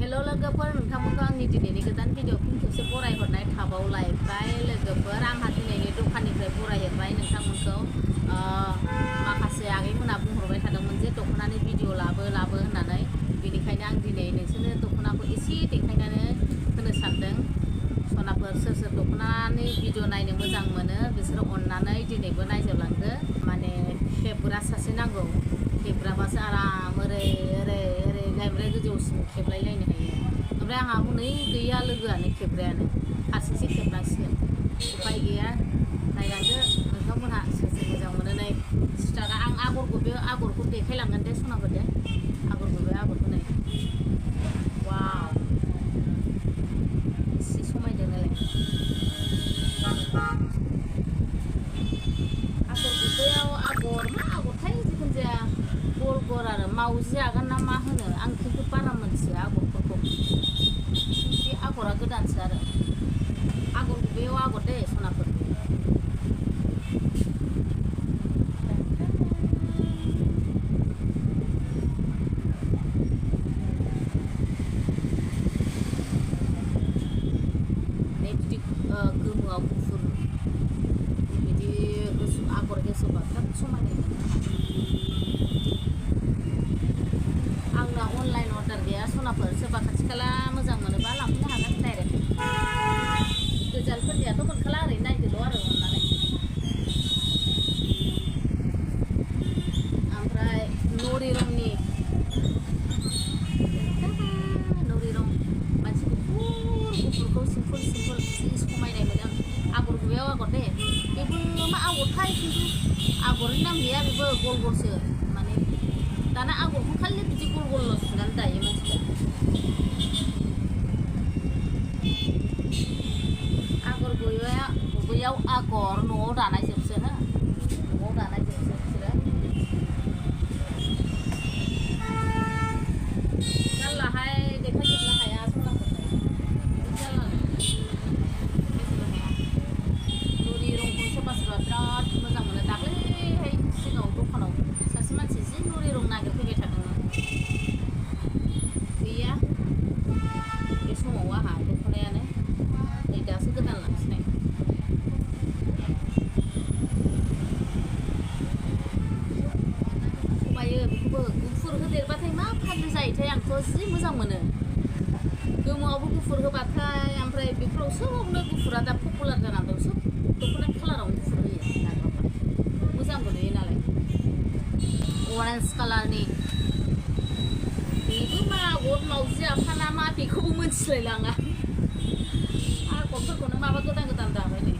हेल' लोगोफोर, नोंथांमोनखौ आंनि दिनैनि गोदान भिडिअ फिन खेबसे बरायहरनाय थाबावलायबाय लोगोफोर। आंहा दिनैनि दखाननिफ्राय बरायहरबाय नोंथांमोनखौ। माखासे आगैमोना बुंहरबाय थादोंमोन जे दख'नानि भिडिअ लाबो होननानै, बेनिखायनो आं दिनै नोंसोरनो दख'नाखौ एसे देखायनानै होनो सानदों। सनाफोर सोर सोर दख'नानि भिडिअ नायनो मोजां मोनो बिसोरो अननानै दिनैबो नायजोबलांदो। माने खेबग्रा सासे नांगौ, खेबग्राबासो आराम ओरै गायब्राय गोजौसिम खेबलायलायनो हायो। ओमफ्राय आंहा हनै गैया लोगोआनो खेबग्रायानो, हारसिंसो खेबनांसिगोन। उपाय गैया, नायलांदो नोंथांमोनहा सोर सोर मोजां मोनो। नै स्टारा आं आगरखौ देखायलांगोन दे सनाफोर दे। आगरखौ नै वाव, एसे समायदों नालाय। आगर गुबैयाव मा आगरथाय, जिखुनु जाया गल आरो मावजि आगान ना मा होनो, आं खिन्थु बारा मोनथिया आगरफोरखौ। बे आगरा गोदानसो आरो आगर गुबैयाव आगर दे सनाफोर। बिदि गोमोआव गुफुर बिदि आगर होसोबा बिराद समायनाय मोनो। आंना अनलाइन अर्डार गैया सनाफोर, सोरबा खाथि खाला मोजां मोनोबा लांफैनो हागोन डाइरेक्ट। गोजानफोरनियाथ' मोनखाला, ओरैनो नायदोल' आरो अननानै। ओमफ्राय नरि रं मानसि गुफुरखौ सिम्पोल जि समायनाय मोनो आं। आगर गुबैयाव आगर दे, बेबो मा आगरथाय, खिन्थु आगरनि नाम गैया, बेबो गलसो। माने दाना आगरखौ खालि बिदि गल सुनानै दायो मानसिफ्रा। आगर गुबैयाव आगर न'आव दानायजोबसो हो, न'आव दानायजोबसो बिसोरो। जारलाहाय देखायजोबनो हाया सनाफोरखौ, नरि रंखौ सोरबा बिराद मोजां मोनो। दाख्लैहाय सिगाङाव दखानाव सासे मानसि जि नरि रं नागिरफैबाय थादोंमोन, गैया बे समाव आंहा दख'नायानो। नै दासो गोदान लांफिननाय। समायो बेखौबो गुफुर होदेरबाथाय मा फाग्लि जायोथाय, आंथ' जि मोजां मोनो। गोमोआवबो गुफुर होबाथाय, ओमफ्राय बेफोराव सोबावनो गुफुरा दा पपुलार जानानै दं। सोब दख'ना कालारावनो गुफुर होयो दाग्राफ्रा, मोजांबो नुयो नालाय। अरेन्ज कालारनि बेबो मा आगर, मावजि आफाना मा बेखौबो मोनथिलायलाङा। आगरफोरखौनो माबा गोदान दाबाय नै।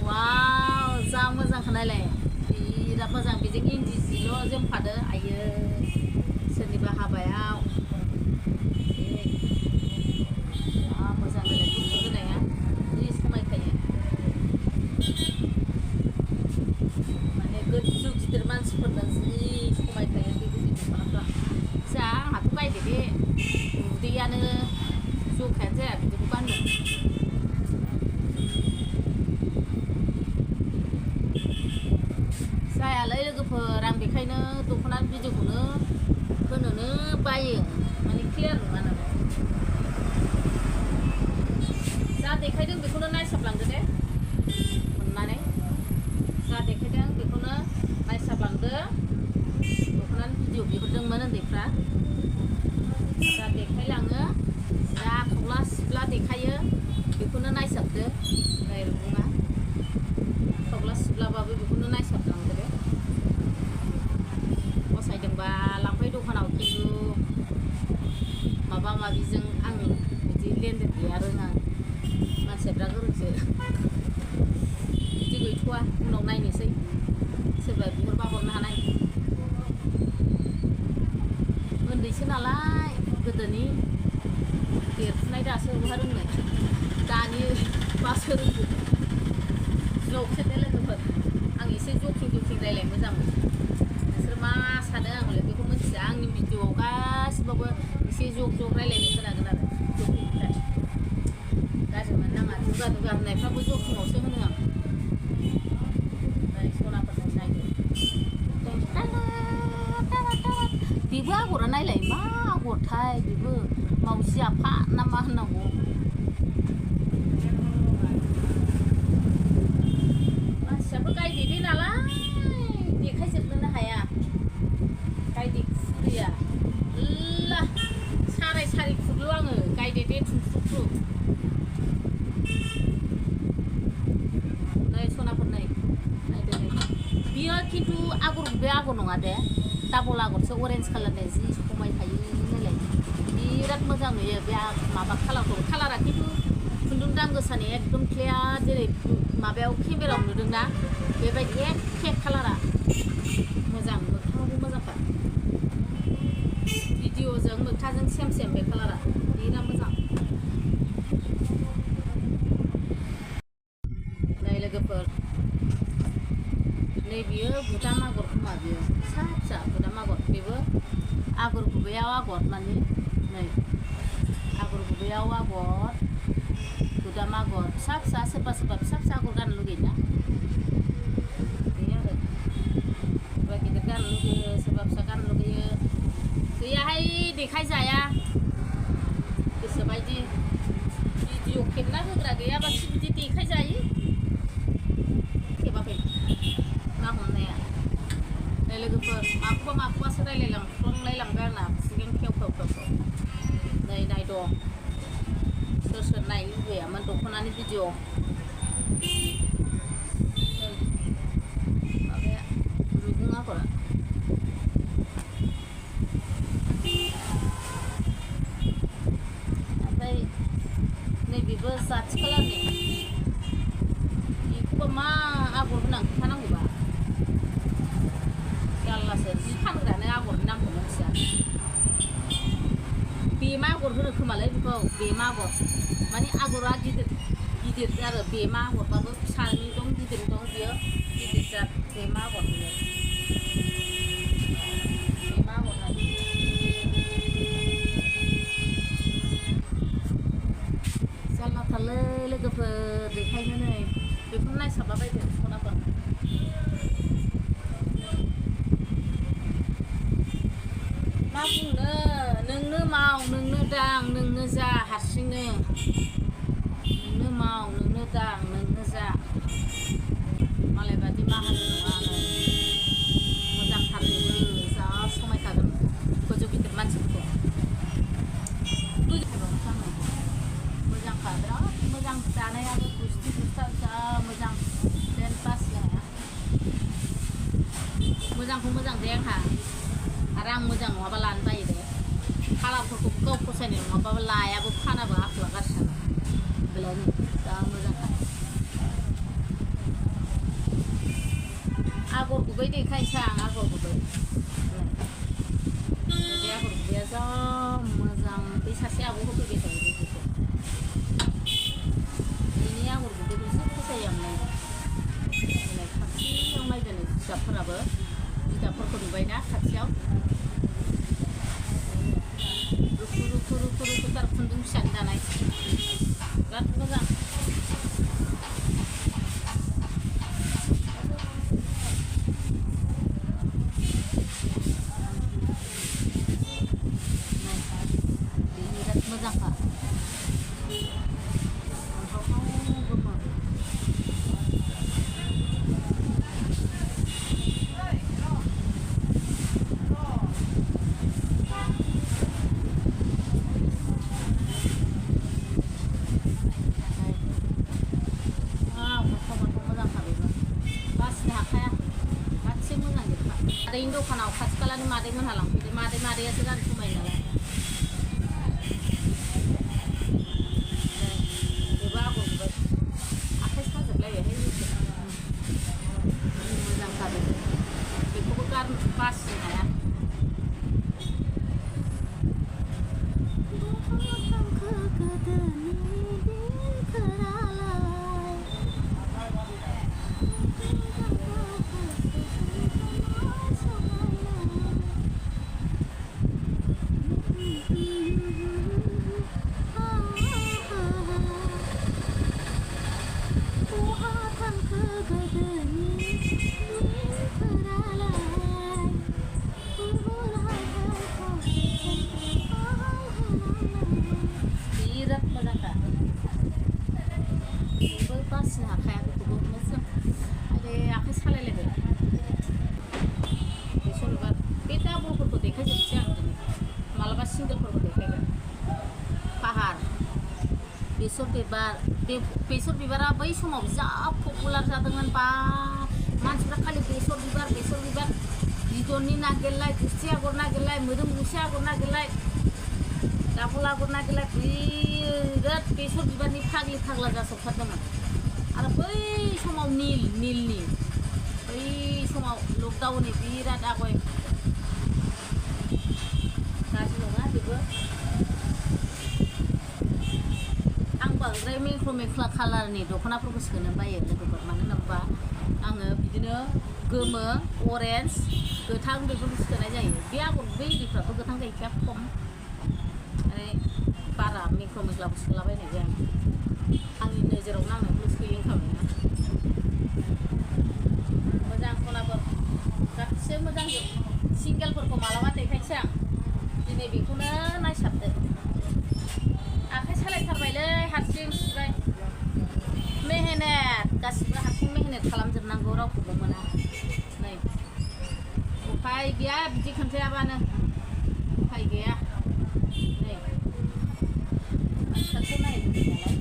वाव, जा मोजांखौ नायलाय, बिराद मोजां। बेजों इन्दि जिल' जोमफादो, आयो सोरनिबा हाबायाव। मोजां नायलाय, गुफुर होनाया जि समायखायो। माने गोजौ गिदिर मानसिफोरनो जि समायखायो बे बिदि दख'नाफ्रा। जा आंहाथ' बायदो दे, उदैयानो जखायानो जाया बिदिखौ गाननो। जायालै लोगोफोर, आं बेखायनो दख'ना भिडिअखौनो होनोनो बायो, माने क्लियार नङा नालाय। जा देखायदों बेखौनो नायसाबलांदो दे अननानै। जा देखायदों बेखौनो नायसाबलांदो। दख'नानि भिडिअ बिहरदोंमोन उन्दैफ्रा, जा देखायलाङो, जा खौला सिबला देखायो बेखौनो नायसाबदो। डाइरेक्ट बुङा, खौला सिबलाबाबो बेखौनो नायसाबलांदो दे। फसायदोंबा लांफै दखानाव, खिन्थु माबा माबिजों आं बिदि लेनदेन गैया, रोङा। मानसिफ्रा गोरोंसो, बिदि गैथ'वा। उनाव नायनोसै, सोरबा बिहरबा हरनो हानाय। उन्दैसो नालाय, गोदोनि देरफुनाय दासो बहा रोंनो, दानि मासो रोंगौ। जौखोदे लोगोफोर, आं एसे जकिं रायलाय मोजां मोनो। नोंसोर मा सानो आं हले बेखौ मिथिया। आंनि भिडिअआव गासिबावबो एसे जक रायलायनाय खोनागोन आरो जकिंनिफ्राय। गाज्रि मोननो नाङा, दुगा होननायफ्राबो जकिंआवसो होनो आं। ओमफ्राय सनाफोरखौ नायदो, बेबो आगरा नायलाय मा आगरथाय बेबो मावजि आफा ना मा होननांगौ मानसियाबो गायदेदे नालाय देखायजोबनोनो हाया गायदे खुदैया ला साराय सारि फुटल' आङो गायदेदे थुमफ्रुफ्रु नै सनाफोर नै नायदो नै बियो खिन्थु आगर गुबै आगर नङा दे डाबल आगरसो अरेन्ज कालारनि जि समायखायो नायलाय बिराद मोजां नुयो बे माबा कालारा खिन्थु खुन्दुं दाम गोसानि एकदम क्लियार जेरै माबायाव केमेरायाव नुदोंना बेबायदि एखे कालारा मोजां मोगथाङावबो मोजांखा भिडिअजों मोगथाजों सेम बे कालारा बिराद मोजां नै लोगोफोर नै बियो गुदाम आगर खोमा बियो फिसा फिसा गुदाम आगर बेबो आगर गुबैयाव आगर माने नै आगर गुबैयाव आगर गुदाम आगर फिसा फिसा सोरबा फिसा फिसा आगर गाननो लुगैयोना बे आरो सोरबा गिदिर गाननो लुगैयो सोरबा फिसा गाननो लुगैयो गैयाहाय देखायजाया गोसोबायदि भिडिअ खेबना होग्रा गैयाबासो बिदि देखायजायो खेबाखै ना हमनाया नै लोगोफोर माखौबासो रायलायलांफ्लांलायलांबाय आंना सिगां खेव नै नायद' सोर नायनो लुबैयामोन दख'नानि भिडिअ माबाया रुगुं आगरा ओमफ्राय नैबेबो जाथि कालारनि बेखौबा मा आगर होनां खोन्थानांगौबा जारलासो जि फानग्रानो आगरनि नामखौ मिथिया बेमा आगर होनो खोमालै बेखौ बेमा आगर माने आगरा गिदिर आरो बेमा आगरबाबो फिसानि दं गिदिरनि दं बियो गिदिर जात बेमा आगर बियो बेमा आगर जारलाथारलै लोगोफोर देखायनो नै बेखौनो नायसाबलाबायदो सनाफोर मा बुंनो नोंनो माव नोंनो दां नोंनो जा हारसिंनो नोंनो माव नोंनो दां नोंनो जा मालाय बादि माहाजोन नङा आङो मोजांथार बेबो जा समायखागोन गोजौ गिदिर मानसिफोरखौ मोजांखा बिराद मोजां दानायाबो गुस्थि गुस्था जा मोजां देन बासिनो हाया मोजांखौ मोजां दे आंहा आरो आं मोजां नङाबा लानो बायो दे कालारफोरखौ गाव फसायनाय नङाबाबो लायाबो फानाबो आखला गारसि बेलायनो जा मोजांखा आगर गुबै देखायनोसै आं आगर गुबै बे आगर गुबैया जा मोजां बे सासे आब' होफैबाय थायो बेखौ बेनि आगर गुबैखौसो फसायो आं खाथियाव नायदों बिजाबफोरखौ नुबायना खाथियाव रुखु थार खुन्दुं फिसानि दानाय बिराद मोजां बिराद मोजांखा मादैनि दखानाव खाथि खालानि मादैमोनहा लांफैदो मादैयासो गान समायो नालाय बेबो आगर गुबै आखाइ साजोबलायबायहाय मोजांथार बेखौबो बासिनो हाया लाखिनो हाखायाखैखौबो मोजां आरो आखाइ सालायलायबाय बेसर बिबार बे डाबलफोरखौ देखायजोबसै आं दिनै मालाबा सिंगोलफोरखौ देखायगोन फाहार बेसर बिबारा बै समाव जा पपुलार जादोंमोन बा मानसिफ्रा खालि बेसर बिबार बिदननि नागिरलाय गुस्थि आगर नागिरलाय मोदोम मुसे आगर नागिरलाय डाबल आगर नागिरलाय बिराद बेसर बिबारनि फाग्ला जाजोबथारदोंमोन आरो बै समाव नीलनि बै समाव लकडाउननि बिराद आगय गाज्रि नङा बेबो आं बांद्राय मेख्ला कालारनि दख'नाफोरखौ सोनो बायो लोगोफोर मानो होनोबा आङो बिदिनो गोमो अरेन्ज गोथां बेफोरखौ सोनाय जायो बे आगर गुबै एरिफ्राथ' गोथां गैखाया खम माने बारा मेख्लाबो सोलाबायनाय जाया आंनि नोजोराव नांनायखौल' सोयो खालामो मोजां सनाफोर गासैबो मोजां सिंगेलफोरखौ मालाबा देखायसै आं दिनै बेखौनो नायसाबदो आखाइ सालायथारबायलै हारसिं सुबाय मेहनत गासिबो हारसिं मेहनत खालामजोबनांगौ रावखौबो मोना नै उफाय गैया बिदि खोन्थायाबानो उफाय गैया नै मानसिफ्रासो नायदों नालाय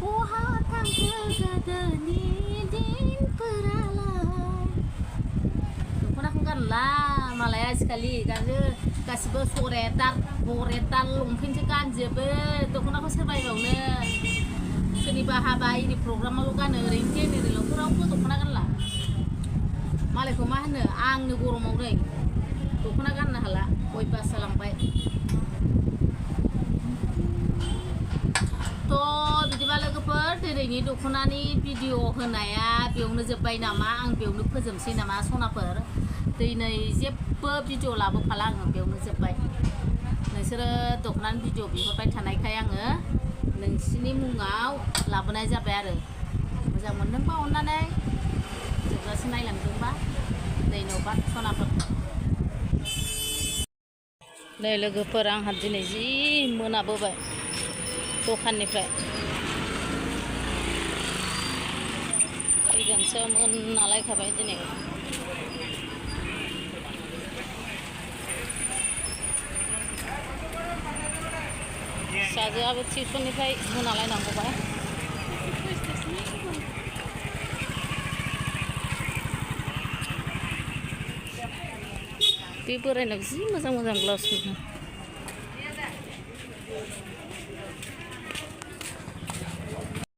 बहा थांखो गोदोनि दिनफोरालाय दख'नाखौ गानला मालाय आजिखालि गासिबो बरेटार लंपेन्टसो गानजोबो दख'नाखौ सोर बायबावनो सोरनिबा हाबा इरि प्रग्रामावल' गानो ओरैनो जेनेरेलावथ' रावबो दख'ना गानला मालायखौ मा होनो आंनो गरमाव नै दख'ना गाननो हाला अयबास जालांबाय थ' बिदिबा लोगोफोर दिनैनि दख'नानि भिडिअ होनाया बेयावनो जोब्बाय नामा आं बेयावनो फोजोबसै नामा सनाफोर दिनै जेबो भिडिअ लाबोफाला आङो बेयावनो जोब्बाय नोंसोरो दख'नानि भिडिअ बिहरबाय थानायखाय आङो नोंसिनि मुङाव लाबोनाय जाबाय आरो मोजां मोनदोंबा अननानै जोबजासे नायलांदोंबा दैन'बा सनाफोर नै लोगोफोर आंहा दिनै जि मोनाबोबाय दखाननिफ्राय फैगोनसो मोनालायखाबाय दिनै फिसाजोआबो टिउसननिफ्राय मोनालायनांगौबाय बे बोरायनाव जि मोजां ब्लाउसफोर